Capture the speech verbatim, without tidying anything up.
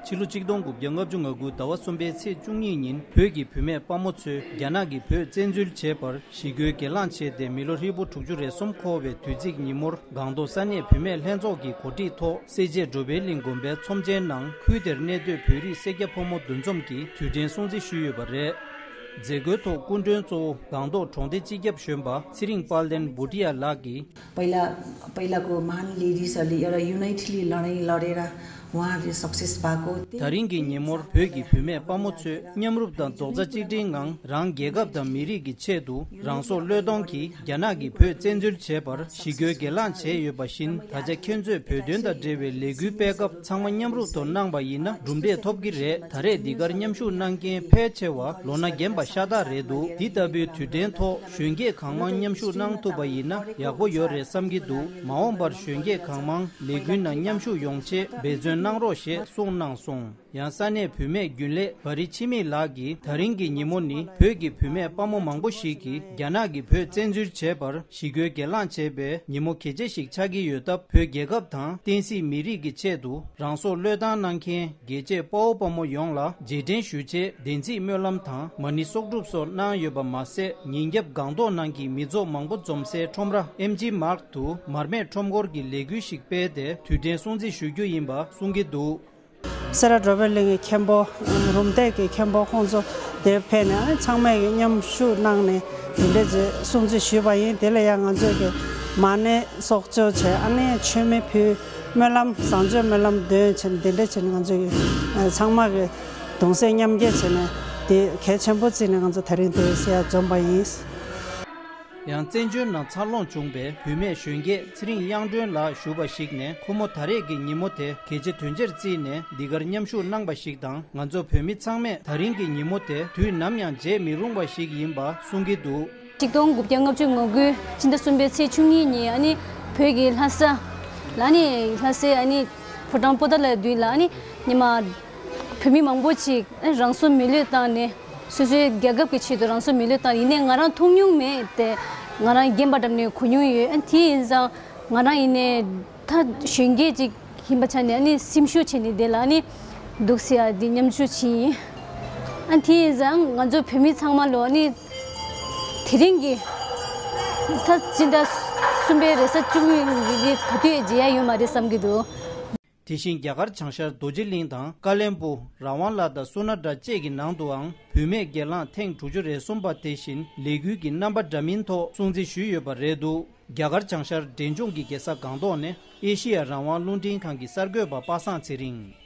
ཕྱི་ལོ་ཆིག་སྟོང་དགུ་བརྒྱ་ལྔ་བཅུ་ང་དགུ་ཟླ་བ་གསུམ་པའི་ཚེས་བཅུ་གཉིས་ཉིན་བོད་ཀྱི་བུད་མེད་དཔའ་མོ་ཚོས་རྒྱ་ནག་གི་བོད་བཙན་འཛུལ་བྱས་པར་ཞི་རྒོལ་སྒེར་ལངས་བྱས་ཏེ་མི་ལོ་ཧྲིལ་པོ་དྲུག་ཅུ་རེ་གསུམ་འཁོར་བའི་དུས་ཚིགས་ཉིན་མོར་སྒང་ཏོག་ས་གནས་བུད་མེད་ལྷན་ཚོགས་ཀྱི་གོ་སྒྲིག་ཐོག་སེར་བྱེས་འགྲོ་ཕན་གླིང་དགོན་པའི་ཚོམས་ཆེན་ནང་ཁུལ་དེར་གནས་སྡོད་བོད་རིགས་སེར་སྐྱ་ཕོ་མོ་འདུ་འཛོམས་ཀྱིས་དུས་དྲན་སྲུང་བརྩི་ཞུས་ཡོད་པ་རེད། མཛད་སྒོའི་ཐོག་སྐུ་མགྲོན་གཙོ་བོ་སྒང་ཏོག་གྲོང་སྡེ་སྤྱི་ཁྱབ་གཞོན་པ་ཚེ་རིང་དཔལ་ལྡན་བུ་ཏི་ཡ་ལགས་ཀྱིས། पहिला पहिलाको महान लेडिजहरूले एउटा युनाइटली लडाइँ लडेर उहाँहरूले सक्सेस पाएको त्यही ད་རིང་གི་ཉིན་མོར་བོད་ཀྱི་བུད་མེད་དཔའ་མོ་ཚོས་མཉམ་རུབ་དང་རྡོག་རྩ་གཅིག་སྒྲིལ་ངང་རང་རྒྱལ་ཁབ་དང་མི་རིགས་ཀྱི་ཆེད་དུ་རང་སྲོག་བློས་གཏོང་གིས་རྒྱ་ནག་གིས་བོད་བཙན་འཛུལ་བྱས་པར་ཞི་རྒོལ་སྒེར་ལངས་བྱས་ཡོད་པ་བཞིན། ད་ཆ་ཁྱེད་ཚོས་བོད་དོན་དང་འབྲེལ་བའི་ལས་འགུལ་སྤེལ་སྐབས་ཚང་མ་མཉམ་རུབ་ཐོག་གནང་པ་ཡིན་ན་གྲུབ་འབྲས་ཐོབ་ཀྱི་རེད། ད་རེས་འདི་གར་མཉམ་ཞུགས་གནང་མཁན་ཕལ་ཆེ་བ་ལོ་ན་རྒན་པ་ཤ་སྟག་རེད་འདུག་འདི་ལྟ་བུའི་དུས་དྲན་ཐོག་གཞོན་སྐྱེས་གང་མང་མཉམ་ཞུགས་གནང་ཐུབ་པ་ཡིན་ན་ཡག་པོ་ཡོད་རེད་བསམ་གྱི་འདུག་མ་འོངས་པར་གཞོན་སྐྱེས་གང་མང་ལས་འགུལ་ནང་མཉམ་ཞུགས་ཡོང་ཆེད་འབད་བརྩོན་གནང་རོགས་ཞེས་གསུངས་གནང་སོང་། ཡང་ས་གནས་བུད་མེད་རྒྱུན་ལས་བ་རི་འཆི་མེད་ལགས་ཀྱིས་ད་རིང་གི་ཉིན་མོ་ནི་བོད་ཀྱི་བུད་མེད་དཔའ་མོ་མང་པོ་ཞིག་གིས་རྒྱ་ནག་གིས་བོད་བཙན་འཛུལ་བྱས་པར་ཞི་རྒོལ་སྒེར་ལངས་བྱས་པའི་ཉིན་མོ་གལ་ཆེ་ཞིག་ཆགས་ཀྱི་ཡོད་སྟབས། བོད་རྒྱལ་ཁབ་དང་བསྟན་སྲིད་མི་རིགས་ཀྱི་ཆེད་དུ་རང་སྲོག་བློས་བཏང་གནང་མཁན་རྒྱལ་གཅེས་དཔའ་བོ་དཔའ་མོ་ཡོངས་ལ་རྗེས་དྲན་ཞུ་ཆེད་བདེན་ཚིག་སྨོན་ལམ་དང་མ་ཎི་གསོག་སྒྲུབ་སོགས་གནང་ཡོད་པ་མ་ཟད། ཉིན་རྒྱབ་སྒང་ཏོག་ནང་གི་མི་ཚོགས་མང་པོ་འཛོམས་སའི་ཁྲོམ་ར་ཨེམ་ཇི་མཱར་ཊི་དུ་མར་མེ་ཁྲོམ་སྐོར་གྱི་ལས་འགུལ་ཞིག་སྤེལ་ཏེ་དུས་དྲན་སྲུང་བརྩི་ཞུ་རྒྱུ་ཡིན་པ་གསུང་གི་འདུག་སེ་ར་འགྲོ་བའི་གླིང་གི་མཁན་པོ། རུམ་བཏེག་གི་མཁན་པོ་ཁོང་ཚོ་དེར་ཕེབས་ནས་ཨ་ནི་ཚང་མས་ཀྱི་མཉམ་ཞུགས་གནང་ནས་དེ་འདྲ་ཅིག་སྲུང་བརྩི་ཞུས་པ་ཡིན། དེ་ལ་ཡང་ང་ཚོས་ཀྱི་མ་ཎི་གསོག་འཇོག་བྱས། ཨ་ནི་མཆོད་མེ་ཕུལ། སྨོན་ལམ་བཟང་སྤྱོད་སྨོན་ལམ་འདོན་བྱས་ནས་དེ་འདྲ་བྱས་ནས་ང་ཚོས་ཀྱི་ཚང་མ་གི་གདུང་སེམས་མཉམ་སྐྱེད་བྱས་ནས་དེ་གལ་ཆེན་པོ་བརྩིས་ནས་ང་ཚོ་དེ་རིང་དེ་སེ་ཡར་འཛོམས་པ་ཡིན། ཡང་བཙན་བྱོལ་ནང་འཚར་ལོངས་བྱུང་བའི་བུད་མེད་གཞོན་སྐྱེས་ཚེ་རིང་དབྱངས་སྒྲོན་ལགས་ཞུ་བ་ཞིག་ནས། ཁོ་མོ་ད་རེས་ཀྱི་ཉིན་མོ་དེ་གལ་ཆེ་དོན་ཆེར་བརྩིས་ནས་འདི་གར་མཉམ་ཞུགས་གནང་པ་ཞིག་དང་། ང་ཚོ་བོད་མི་ཚང་མས་ད་རིང་གི་ཉིན་མོ་དེ་དུས་ནམ་ཡང་བརྗེད་མི་རུང་བ་ཞིག་ཡིན་པ་གསུང་གི་འདུག་ཆིག་སྟོང་དགུ་བརྒྱ་ལྔ་བཅུ་ང་དགུ་ཕྱི་ཟླ་གསུམ་པའི་ཚེས་བཅུ་གཉིས་ཉིན་ཨ་ནི་བོད་ཀྱི་ལྷ་ས་ལ་ནི་ལྷ་སའི་ཨ་ནི་ཕོ་བྲང་པོ་ཏཱ་ལའི་མདུན་ལ་ཨ་ནི་ཉི་མ་བོད་མི་མང་པོ་ཅིག་རང་སྲོག་མི་བློས་བཏང་ནས། སོ་སོའི་རྒྱལ་ཁབ་ཀྱི་ཆེད་དུ་རང་སྲོག་མི་བློས་བཏང་། ཡིན་ནའི་ང་རང་མཐོང་མྱོང་མེད་དེ། ང་རང་རྒན་པ་འགྲམ་ནས་གོ་མྱོང་ཡོད། ཨ་དེ་ཡིན་ཙང་ང་རང་ཡིན་ནའི་ད་གཞོན་སྐྱེས་ཅིག་ཡིན་པ་ཆ་ནས་ཨ་ནི་སེམས་ཤུགས་བྱས་ནས་དེ་ལ་ཨ་ནི་འདུག་སེ་ཡ་འདི་མཉམ་ཞུགས་བྱས་ཡིན། ཨ་དེ་ཡིན་ཙང་ང་ཚོ་བོད་མི་ཚང་མ་ལོ་ཨ་ནི་དེ་རིང་གི་ད་སྤྱི་ཟླ་གསུམ་པའི་རེས་གཟའ་བཅུ་གཉིས་ཉིན་འདི་ག་དུས་མཇལ་ཡ་ཡོད་མ་རེད་བསམ་གྱི་འདུག་དེ་བཞིན་རྒྱ་གར་བྱང་ཤར་རྡོ་རྗེ་གླིང་དང་ཀ་ལན་སྦུག་ར་ཝང་ལ་དང་སུ་ན་ཌ་བཅས་ཀྱི་ནང་དུའང་བུད་མེད་སྒེར་ལངས་ཐེངས་དྲུག་ཅུ་རེ་གསུམ་པ་དེ་བཞིན་ལས་འགུལ་གྱི་རྣམ་པ་འདྲ་མིན་ཐོག་སྲུང་བརྩི་ཞུས་ཡོད་པ་རེད་འདུག་རྒྱ་གར་བྱང་ཤར་འབྲས་ལྗོངས་ཀྱི་རྒྱལ་ས་སྒང་ཏོག་ནས་ཨེ་ཤི་ཡ་རང་དབང་རླུང་འཕྲིན་ཁང་གི་གསར་འགོད་པ་པ་སངས་ཚེ་རིང་།